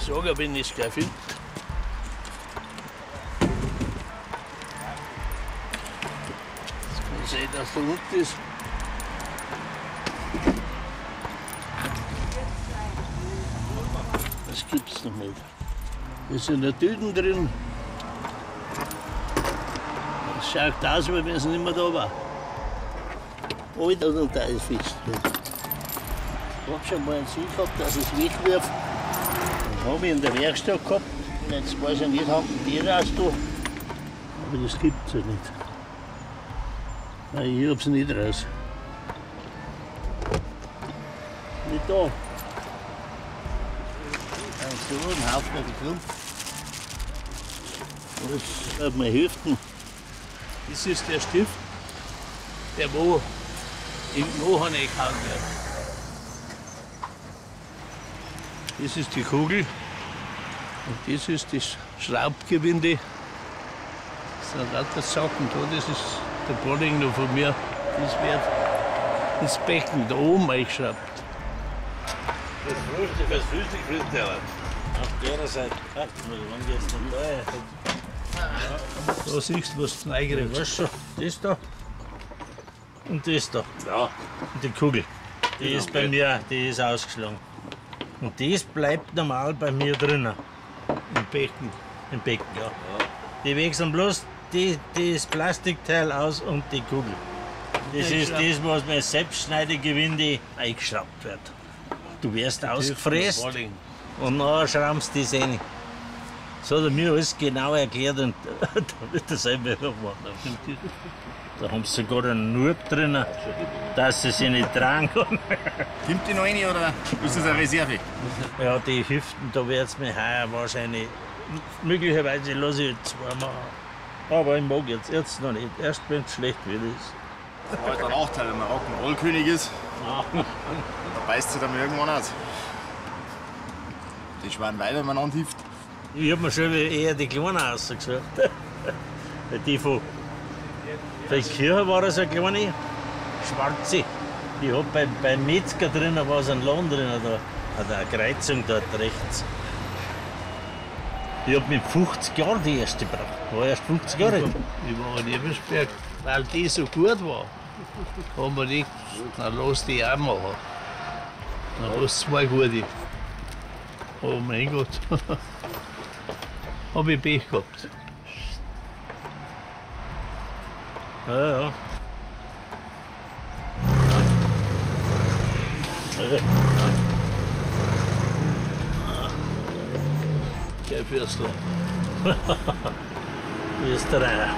sage, wenn ich es gleich finde. Das kann sein, dass da unten ist. Das gibt's noch nicht. Da sind ja Tüten drin. Das schaut aus, als wenn es nicht mehr da war. Alter, und da ist fest. Ich hab schon mal einen Sinn gehabt, dass ich es wegwerf. Dann hab ich in der Werkstatt gehabt. Und jetzt weiß ich nicht, haben die raus da. Aber das gibt's ja nicht. Nein, ich hab's nicht raus. Nicht da. So ein Haufen gekommen. Das wird mir helfen. Das ist der Stift, der wo im Knochen eingehauen wird. Das ist die Kugel und das ist das Schraubgewinde. Das sind lauter Sachen da, das ist der Bolling noch von mir. Das wird ins Becken da oben eingeschraubt. Das Frühstück, das Frühstück frisst der was. Auf der Seite. Ach, wann geht's denn da? Da siehst du, was du reingekriegst. Weißt du, das da und das da. Ja. Und die Kugel. Die ist bei mir, die ist ausgeschlagen. Und das bleibt normal bei mir drinnen. Im Becken. Im Becken, ja. Die wechseln bloß das Plastikteil aus und die Kugel. Das ist das, was mit Selbstschneidegewinde eingeschraubt wird. Du wirst ausgefräst und nachher schraubst du das rein. Das hat er mir alles genau erklärt und da wird er selber gemacht. Da haben sie sogar einen Nut drin, dass sie sich nicht tragen können. Kommt die noch rein oder ist das eine Reserve? Ja, die Hüften, da wird es mir heuer wahrscheinlich. Möglicherweise lasse ich zwei machen. Aber ich mag jetzt noch nicht. Erst wenn es schlecht wird. Ist. Das ist halt der Nachteil, wenn man Rock'n'Roll-König ist. Da beißt sich dann irgendwann aus. Die schweren Weiber, wenn man anhilft. Ich hab mir schon eher die Kleinen ausgesucht. Die von der Kirche war das eine kleine, schwarze. Ich hab beim Metzger drin, war so ein Laden drin, da, an der Kreuzung dort rechts. Ich hab mit 50 Jahren die erste gebraucht. War erst 50 Jahre alt. Ich war in Ebersberg, weil die so gut war. Haben wir nicht, dann lass die auch machen. Dann hast du zwei gute. Oh mein Gott. Hab ich Pech gehabt. Ja, ja. Kein Fürstl. Österreicher.